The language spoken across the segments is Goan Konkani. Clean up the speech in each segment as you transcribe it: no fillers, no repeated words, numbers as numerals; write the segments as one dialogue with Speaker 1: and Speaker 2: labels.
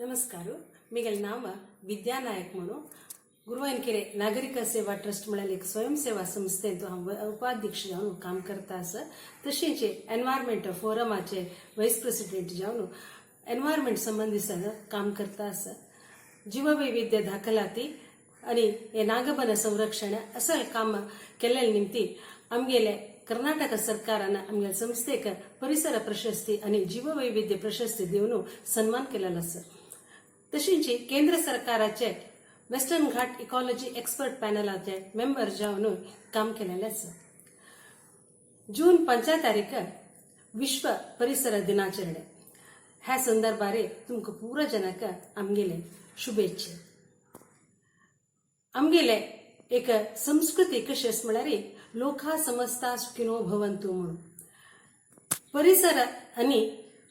Speaker 1: नमस्कार. मिगेल नांव विद्या नायक म्हणून गुरुवायनकेरे नागरिक सेवा ट्रस्ट म्हळ्यार एक स्वयंसेवा संस्थेंत हांव उपाध्यक्ष जावन काम करता आसा. तशेंच एनवायरमेंट फोरमाचे वायस प्रेसिडेंट जावन एनवायरमेंट संबंदी काम करता आसा. जीववैविध्य दाखलाती आणि हे नागबन संरक्षण असल काम केल्ले निमती आमगेले कर्नाटक सरकारान आमगे संस्थेक परिसर प्रशस्ती आणि जीववैविध्य प्रशस्ती दिवन सन्मान केलेलो आसा. तशेंच केंद्र सरकाराचे वेस्टर्न घाट इकॉलॉजी एक्सपर्ट पॅनलाचे मेंबर जावन काम केलेले आसा. जून 5 तारीख विश्व परिसर दिनाचರಣೆ. ह्या संदर्भार तुमकां पुरो जनाक आमगेले शुभेच्छा. आमगेले एक संस्कृती कशी आसा म्हळ्यार, लोका समस्ता सुखिनो भवंतु म्हणून. परिसर आनी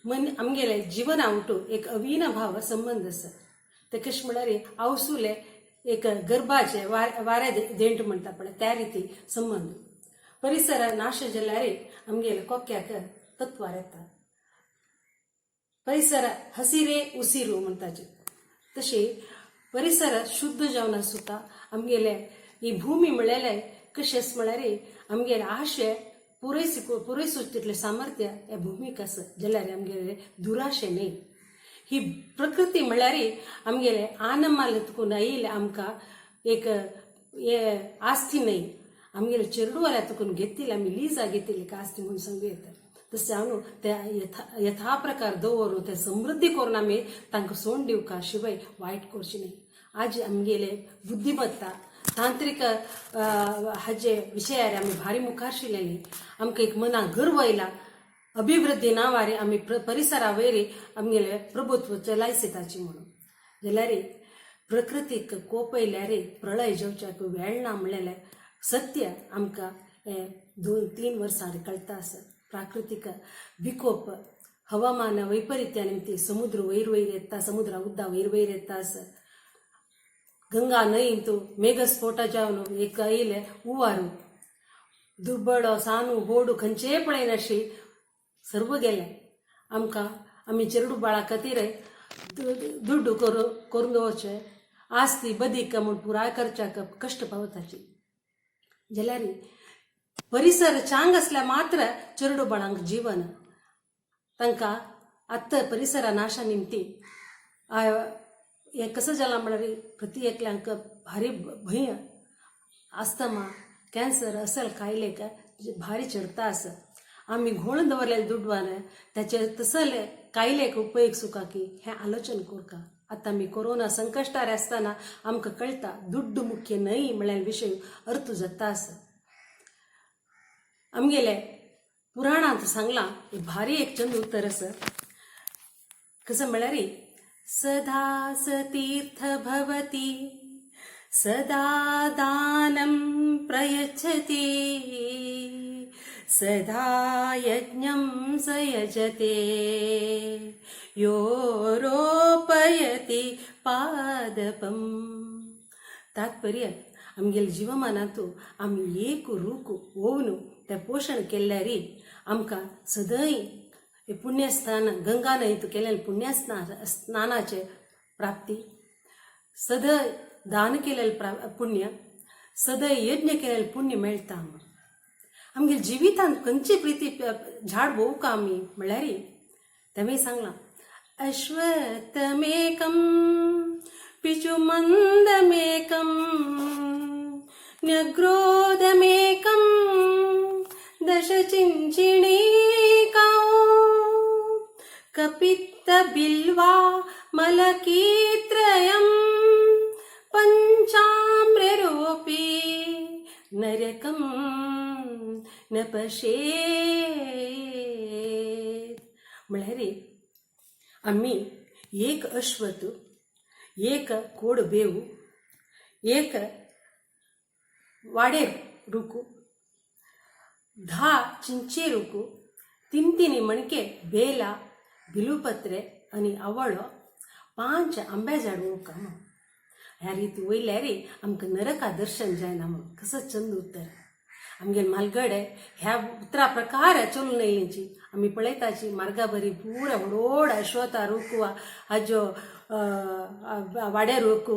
Speaker 1: मन आमगेले जिवना वटू एक अविनाभाव संबंद आसा. ते कशें म्हळ्यार आवसुले एक गर्भाचे वारे देंट म्हणटा पळय, त्या रिती संबंद. परिसर नाश जाल्यार आमगेले कोक्याक तत्वार येता. परिसर हसिरे उसिरू म्हणटाचे, तशी परिसर शुद्ध जावन आसुता. आमगेले ही भूमी म्हळ्यार कशें आसा म्हळ्यार, आमगेले आशे पुरयसू तितलें सामर्थ्य ह्या भुमीक आसा, जाल्यार आमगेले दुराशे न्हय. ही प्रकृती म्हळ्यार आमगेले आनमाल तुकून आयिल्ले आमकां एक हे आस्ती न्हय. आमगेले चेरडुवाल्या तुकून घेतिल्ले, आमी लिजा घेतिल्ली एक आस्ती म्हणून सांगू येता. तशें जावन ते यथा प्रकार दवरून, ते समृद्धी करून आमी तांकां सोड दिवका शिवाय वायट करचें न्हय. आज आमगेले बुद्धिमत्ता, तांत्रिक हाजे विशयार आमी भारी मुखारशिल्लेली. आमकां एक मनाक गर्व आयला. अभिवृद्धी नांवार आमी परिसरा वयर आमगेले प्रभुत्व चलायसिताची म्हणून, जाल्यार प्रकृतीक कोपयल्यार प्रळय जेवच्याक वेळ ना म्हणलेलें सत्य आमकां हे 2-3 वर्सां कळटा आसा. प्राकृतीक विकोप, हवामान वैपरीत्या निमित्त समुद्र वयर वयर येता, समुद्रा उद्दा वयर वयर येता आसा. गंगा न्हंयंतु मेघस्फोट जावन एक आयले उवारू, दुर्बळ, सानू, बोडू खंयचेय पळयनाशी सर्व गेले. आमकां आमी चेरडू बाळा खातीर दुड्डू करून दवरचे, आस्ती बदीक म्हूण पुराय करच्याक कश्ट पावताची. जाल्यार परिसर चांग आसल्यार मात्र चेरडू बाळांक जीवन. तांकां आत्तां परिसरा नाशा निमती हें कसं जालां म्हळ्यार, प्रति एकल्यांक भारी भंय, आस्थमा, कॅन्सर असल कायलेक भारी चडता आसा. आमी घोळून दवरलेले दुडवान त्याचे तसले कायलेक उपयोग सुका की हें आलोचन करका. आतां आमी कोरोना संकश्टार आसतना आमकां कळटा, दुड्डू मुख्य न्हय म्हळ्यार विशय अर्थ जाता आसा. आमगेले पुराणांत सांगलां, हे भारी एक चंद उत्तर आसा. कसं म्हळ्यार, सदा सतीर्थ भवति, सदा दानं प्रयच्छति, सदा यज्ञं स यजते, यो रोपयति पादपम्. तात्पर्य, आमगेले जीवमानांतु आमी एक रूख ओवन तें पोशण केल्यार आमकां सदांय हे पुण्यस्नान, गंगा न्हंयत केलेले पुण्यस्नान स्नानाचे प्राप्ती, सदां दान केलेले पुण्य, सदां यज्ञ केलेले पुण्य मेळटा आमकां. आमगे जिवितांत खंयची प्रिती झाड भोवका आमी म्हळ्यार, तेंवूय सांगलां, अश्वत्थमेकं पिचुमन्दमेकं न्यग्रोधमेकं दशचिञ्चिणीकौ कपित्थबिल्वा मलकीत्रयं पञ्चाम्ररोपी नरकं न पशेत्. म्हळ्यार आमी एक अश्वत्थ, एक कोड बेव, एक वाडेर रुकू, 10 चिंचे रुकू, तीन तीन मणके बेला, बिलुपत्रे आनी आवळो, 5 आंब्या झाड वोवका म्हूण. ह्या रिती वयल्यार आमकां नरका दर्शन जायना म्हूण. कसो चंद उत्तर. आमगेले म्हालगडे ह्या उतरा प्रकार चलून येयलींची आमी पळयताची. मार्गा बरी पुरा व्हड अश्वता रूख, हाजो वाड्या रूख,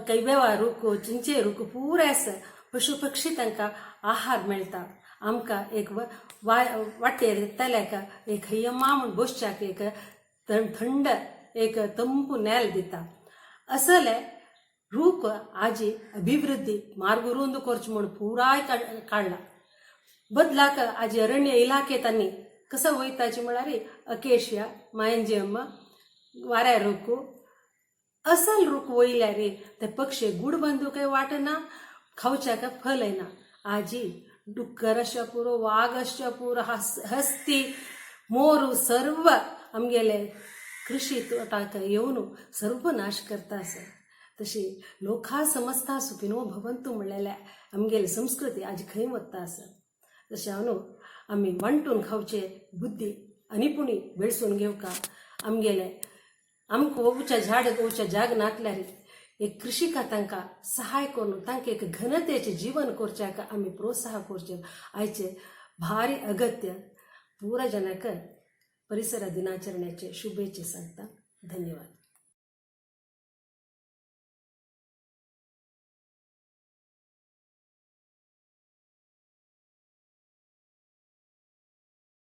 Speaker 1: कैबेवा रूख, चिंचे रूख पुरा आसा. पशु पक्षी तांकां आहार मेळटा. आमकां एक वाटेर येतल्याक एक हय्यम्मा म्हूण बसच्याक एक थंड एक ತಂಪು नेल दिता. असले रूख आजी अभिवृद्धी मार्ग रुंद करचो म्हूण पुराय काडला. बदलाक आजी अरण्य इलाखे तांणी कसो वयताची म्हळ्यार अकेशिया, मायंजियम, वाऱ्या रूख, असल रूख वयल्यार ते पक्षी गूड बांदूकय वाटना, खावच्याक फलय ना. आजी डुक्कर आसच्या पुरो, वाग आसच्या पुरो, हस्ती, मोर सर्व आमगेले कृषी तोटाक येवन सर्व नाश करता आसा. तशी लोका समस्ता सुखिनो भवंतु म्हणलेल्या आमगेली संस्कृती आज खंय वता आसा. तशें हांव आमी वांटून खावचे बुद्धी आनी पुणी बेळसून घेवका. आमगेले आमकां वोवच्या झाड, वोवच्या जाग नातल्यार एक कृषिका तांकां सहाय करून तांकां एक घनतेचें जीवन करच्याक आमी प्रोत्साह करचें आयचे भारी अगत्य. पुरा जनाक परिसर दिनाचरणाचे शुभेच्छा सांगता. धन्यवाद.